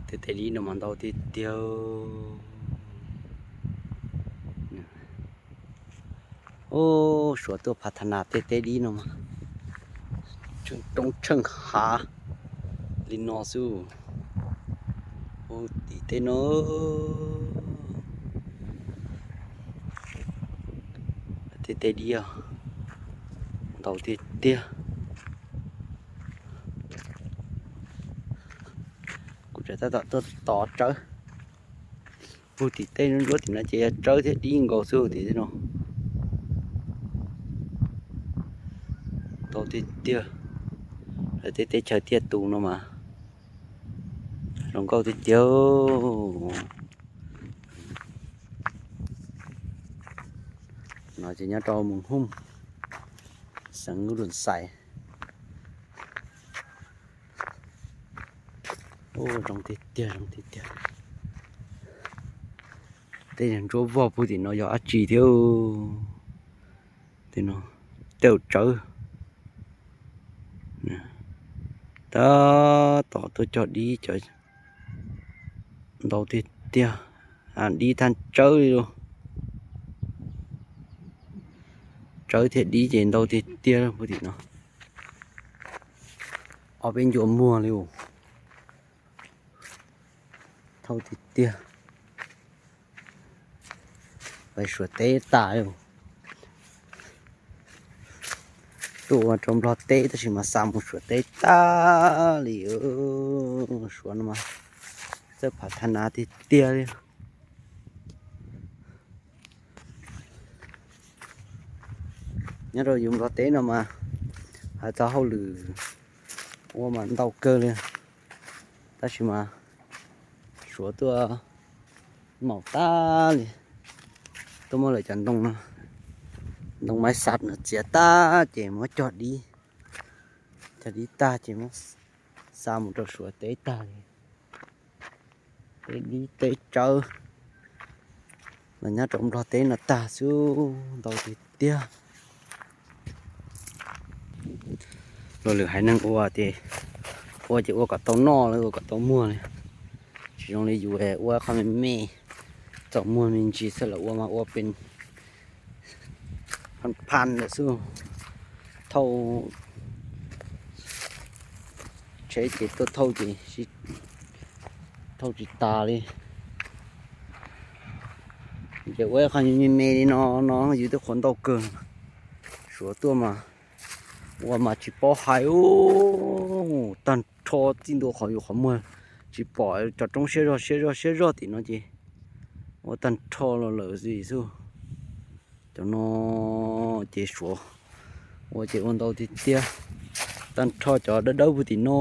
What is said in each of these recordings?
Tej teb dib no mas ntau tiag tiag. Ub, suav tuaj phav tha nas tej teb dib no mas tsheej roob tsheej hav li no xwb. Ub, tim teb no tej teb dib ntau tiag tiag. Kuv tseem tab tom tuaj tos tsawb. Puag tim tej ntsuab tim no ces yog tsawb thiab dib nkaus xwb tim no. Ntau tiag tiag. Lawv tej teb chaws tiaj tus no mas zoo nkauj tiag tiag. No ces nyob rau Moos Hooj, xeev Luam Xais. Ub, zoo tiag tiag, zoo tiag tiag. Tej ntsuab vog puag tim no yog dab tsi thiab? Tej no tej tsawb. Tab tom tuaj cog dib cov ntau tiag tiag. Dib tag tsawb li lauj. Tsawb thiab dib ces ntau tiag tiag puag tim no. Ob peb ncua muag li. Thauj tiag tiag. Pais Suav teb tag li. Tuaj ua rau Nplog teb tab sis mas xa mus Suav teb tag li. Suav no mas txawj phav tha nas tiag tiag li. Nyob rau yus Nplog teb no mas hais txog hauj lwm ua mas ntau kawg li, tab sis mas Suav tuaj maum tag li. Tuaj muab lawv cov ntoo no, ntoo maiv xav no txiav tag ces muab cog dib, cog dib tag ces muab xa mus rau Suav teb tag li. Teb dib teb tsawb los nyob rau Nplog teb no tag xwb, ntau tiag tiag. Luag lwm haiv neeg ua ces, ua ces ua kom tau noj los ua kom tau muag li, tsis zoo li yus ua qhov me me, txaus muag me ntsis xwb los ua mas ua pes phan phan lawm xwb. Thauj tsheb ces tuaj thauj ces thauj tsis tas li. Ces ua qhov me me li no no yus twb qhuav ntau kawg. Suav tuaj mas ua mas tsis paub hais, tag nrho txij ntua qhov yus qhov muag tsis pom cov roob siab zog siab zog siab zog tim no ces ua tag nrho los lawm xwb. Cov no ces Suav ua ces ua ntau tiag tiag, tag nrho cov dawb dawb puag tim no.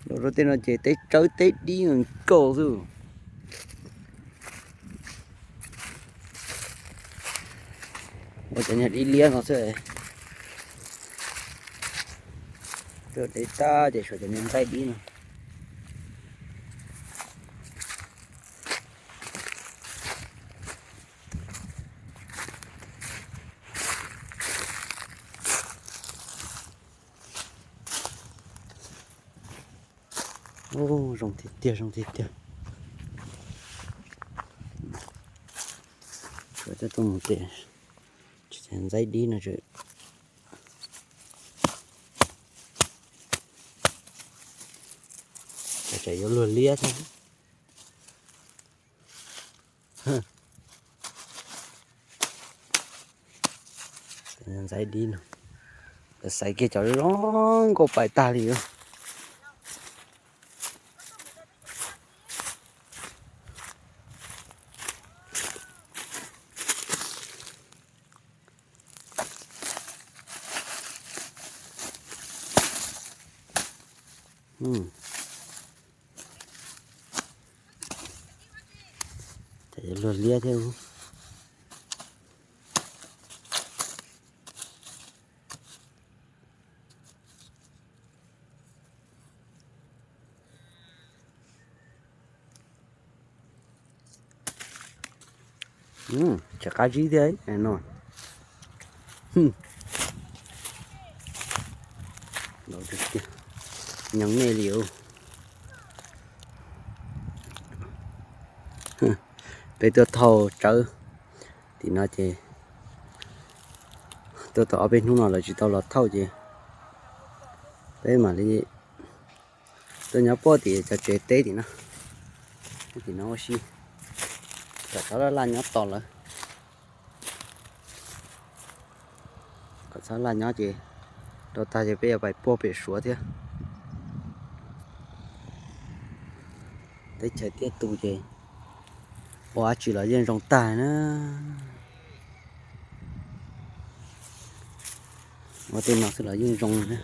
Los rau tej no ces teb tsawb teb dib nkaus xwb. Ua cov niag dib liab no xwb. Tuaj teb tag ces Suav cov niag ntxaib dib no. Ub, zoo tiag tiag, zoo tiag tiag. Suav coj tuaj mus ces tsis tas ntxaib dib no ces yuav luag liab thiab. Ntxaib dib no, lawv xaiv kiag cov zoo nkauj pais tag li. Luag liab thiab. Tseem qab zib thiab no. Nyob nej li os. Peb tuaj thauj tsawb tim no ces tuaj tau ob peb hnub no lawv tsis tau los thauj ces peb mam li tuaj nyob puag tim cov tsev teb tim no, tim no ua si, kom txhob laj laj nyob tos lawv. Kom txhob laj nyob ces rau tag ces peb yuav pais puag pem Suav thiab. Teb chaws tiaj tus ces ua dab tsi los yeej zoo tag na. Ua tej no xwb los yeej zoo na.